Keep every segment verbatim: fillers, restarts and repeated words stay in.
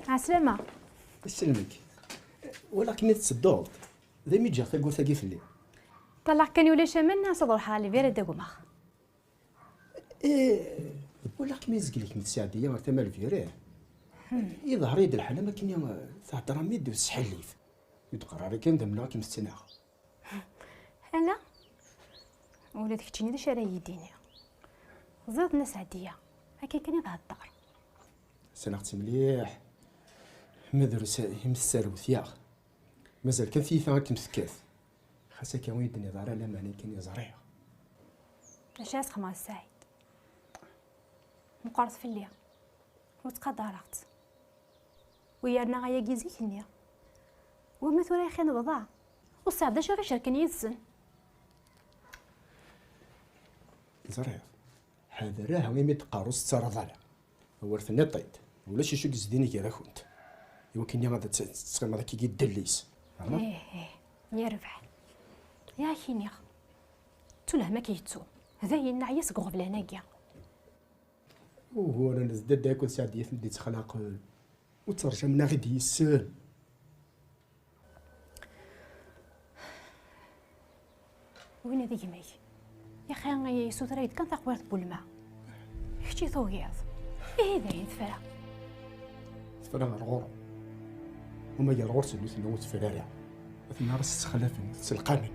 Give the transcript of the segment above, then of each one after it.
Ɛeslama. Isellmek. Walaɣ-kem i tettedduḍ. D ayen i ǧǧiɣ tawwurt-agi fell-i. Ṭṭalaɣ kan ulac aman, neɣ ad ruḥeɣ ɣer lbir ad d-agmeɣ. Eh, walaɣ-kem izgel-ik mi tesɛeddi ɣer tama lbir, eh? Iḍher-iyi-d lḥal am akken, eh, thedder-am-id s ttḥillit. Ur d-qqar ara kan d amneɣ kem-ttnaɣ. Ala, ula d keččini d acu ara yi-d-tini? Ẓriɣ Nna Seɛdiya, akka kan i thedder. Ssneɣ-tt mliḥ, ma drus i m-tesserwet, yaɣ. Mazal kan tiyita ad kem-tekkat. Xas akka ur yi-d-tenniḍ ara lameɛna kan i ẓriɣ. D acu ara s-xedmeɣ a Saɛid? Meqqret fell-i. Ur ttqadareɣ-tt. U yerna ayagi zik-nni. Wama tura yaxi nebḍa, ur sɛiɣ d acu ara cerken yid-sen. Ẓriɣ. Ḥader aha imi d-qqar ur s-ttarraḍ ara. Awer tenniḍ-t-id, ulac acu yezdin gar-akent. Iwakken ad tt-, tettɣimeḍ akkagi ddell-is. Aha. Ih, ih, yerbeḥ. Yak iniɣ. Ttu lhemm ad k-yettu. Dayen neɛya seg uɣeblan-agi. Uguren d dadda akked Seɛdiya ten-id-yettxelaqen. Ur tterjam neɣ i d-yessen. Win d gma-k. Yaxi yessuter-ak-d kan taqwirt n welma. Kečč i tugiḍ. Ihi dayen tefra. Tefra ɣer ɣur-m. Uma gar ɣur-sen nutni ur tefra ara. Aten ara s-ttxalafen, selqamen.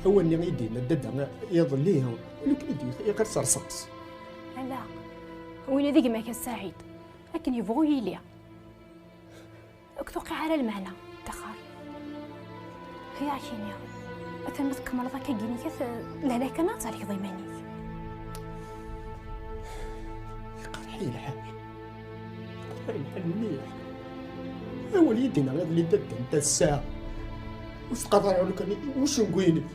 Awal-nni i d-yenna dadda iḍelli, lukan i d-yusa iqar s rrṣaṣ. Ala, win d gma-k a Saɛid. Akken yebɣu yili. Ur k-tuqiɛ ara lmeɛna, ttaxer. Ay ak-iniɣ, atan ma tkemmleḍ akka gini-kat, lehlak kan ad terkeḍ iman-ik. Iqerḥ-iyi lḥal. Iqerḥ-iyi lḥal mliḥ. Awal i d-yenna iḍelli dadda n tasa. Ur teqqareḍ ara lukan i ucengu-inek.